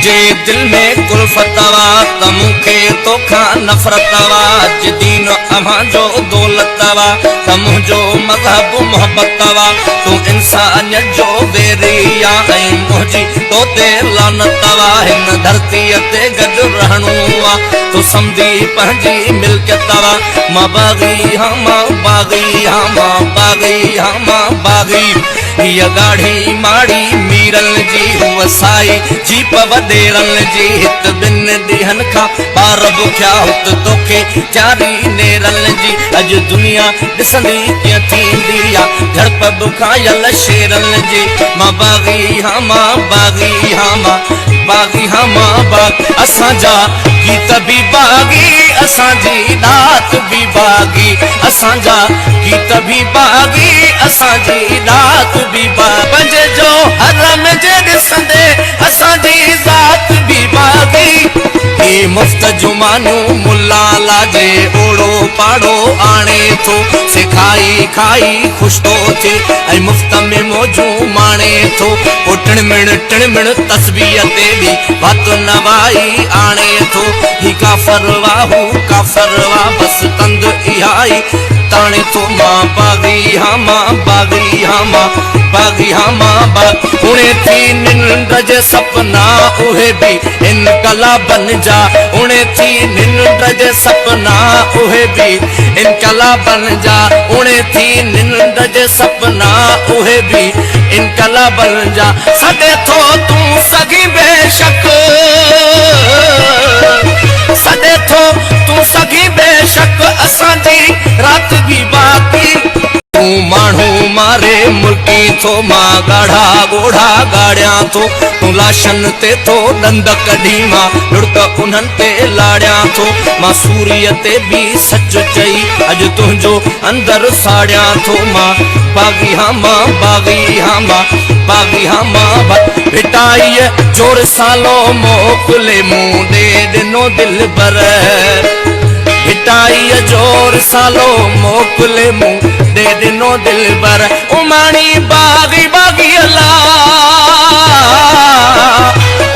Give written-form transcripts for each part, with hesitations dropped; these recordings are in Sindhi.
منهنجي دل ۾ ڪلفت وا ته مون کي توکان نفرت وا جي دين اوهان جو دولت وا ته منهنجو مذهب محبت وا تون انسانيت جو ويري آ ۽ منهنجي تو تي لعنت وا هن ڌرتيء تي گڏ رهڻو آ تون سمجهي پنهنجي ملڪيت وا مان باغي هان مان باغي هان مان باغي هان مان باغي هيء ڳاڙهي ماڙي ميرن جي، هوء سائي جيپ وڏيرن جي. هت ٻن ڏينهن کان ٻار بکيا، هت توکي تياري نيرن جي. اڄ دنيا ڏسندي ڪيئن ٿيندي آ جهڙپ بکايل شيرن جي. مان باغي هان مان باغي هان مان باغي هان مان باغي. اسان جا گيت به باغي، اسان جي ڏات به باغي. اسان جا گيت به باغي، اسان جي ڏات به باغي. پنهنجي جو حرم جي ڏسندي اسان جي ذات به باغي. هي مفت جون مانيون ملا لاجي اوڙو پاڙو آڻي ٿو. سي کائي کائي خوش ٿو ٿئي ۽ مفت ۾ موجون ماڻي ٿو. پوء ٽڻمڻ ٽڻمڻ تسبيح تي به وات نوائي آڻي ٿو. هي ڪافر وا هو ڪافر وا بس تند اها ئي تاڻي ٿو. مان باغي هان مان باغي هان مان باغي هان مان باغي. اڻي ٿي ننڊ جي سپنا اهي به انقلابن جا. اڻي ٿي ننڊ جي سپنا اهي به انقلابن جا. اڻي ٿي ننڊ جي سپنا اهي به انقلابن جا. سڏي ٿو تون سگهين بيشڪ، سڏي ٿو تون سگهين بيشڪ اسان جي رات به باقي. تون ماڻهو ماري ملڪين ٿو، مان ڳاڙها ڳوڙها ڳاڙيان ٿو. تون لاشن تي ٿو ڏند ڪڍين، مان لڙڪ انهن تي لاڙيان ٿو. مان سوريء تي به سچ چئي اڄ تنهنجو اندر ساڙيان ٿو. مان باغي هان مان باغي هان مان باغي هان مان باغي. ڀٽائيء جو رسالو موڪلي مون ڏي ڏنو دلبر. ڀٽائيء جو رسالو موڪلي مون ڏي ڏنو دلبر. اماڻي باغي باغي الا،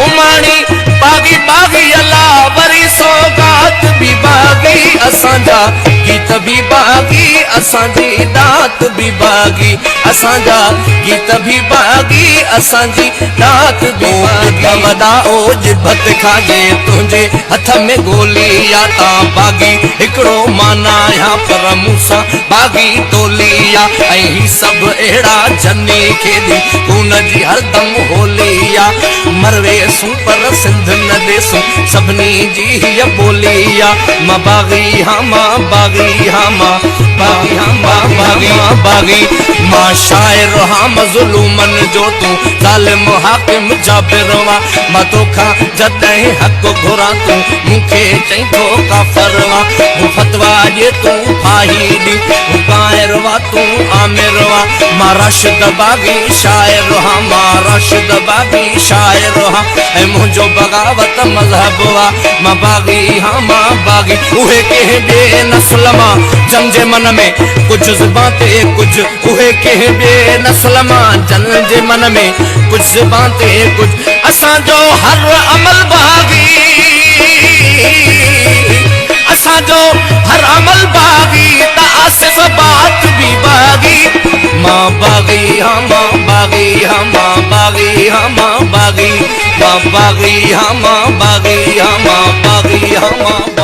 اماڻي باغي باغي الا، وري سوغات به باغي. اسان جا گيت به باغي، اسان جي ڏات به باغي. اسان جا گيت به باغي، اسان جي ڏات به باغي. وڏا او ڄڀ تي کاڄي تنهنجي هٿ ۾ گولي آ تان باغي هڪڙو مان آهيان پر مون سان باغي ٽولي آ. ۽ هي سڀ اهڙا جني کيڏي خون جي هردم هولي آ. مرويسون پر سنڌ نه ڏيسون سڀني جي هيء ٻولي آ. مان باغي هان مان باغي هان مان باغي هان مان باغي مان باغي. مان شاعر هان مظلومن جو تون ظالم حاڪم جابر وان. مان توکان جڏهن حق گهران تون مون کي چئين ٿو ڪافر وان. هو فتويٰ ڏي تون ڦاهي ڏي، هو ڪائر وا تون آمر وان. مان راشد باغي شاعر هان مان راشد باغي شاعر هان ۽ منهنجو بغاوت مذهب وا. مان باغي هان مان باغي. اهي ڪنهن ٻئي نسل مان جن جي من ۾ ڪجهه زبان تي ڪجهه. اهي ڪنهن ٻئي نسل مان جن جي من ۾ ڪجهه زبان تي ڪجهه. اسان جو هر عمل باغي، اسان جو هر عمل باغي ته آصف بات به باغي. مان باغي هان مان باغي هان مان باغي هان مان باغي. مان باغي هان مان باغي هان مان باغي هان مان.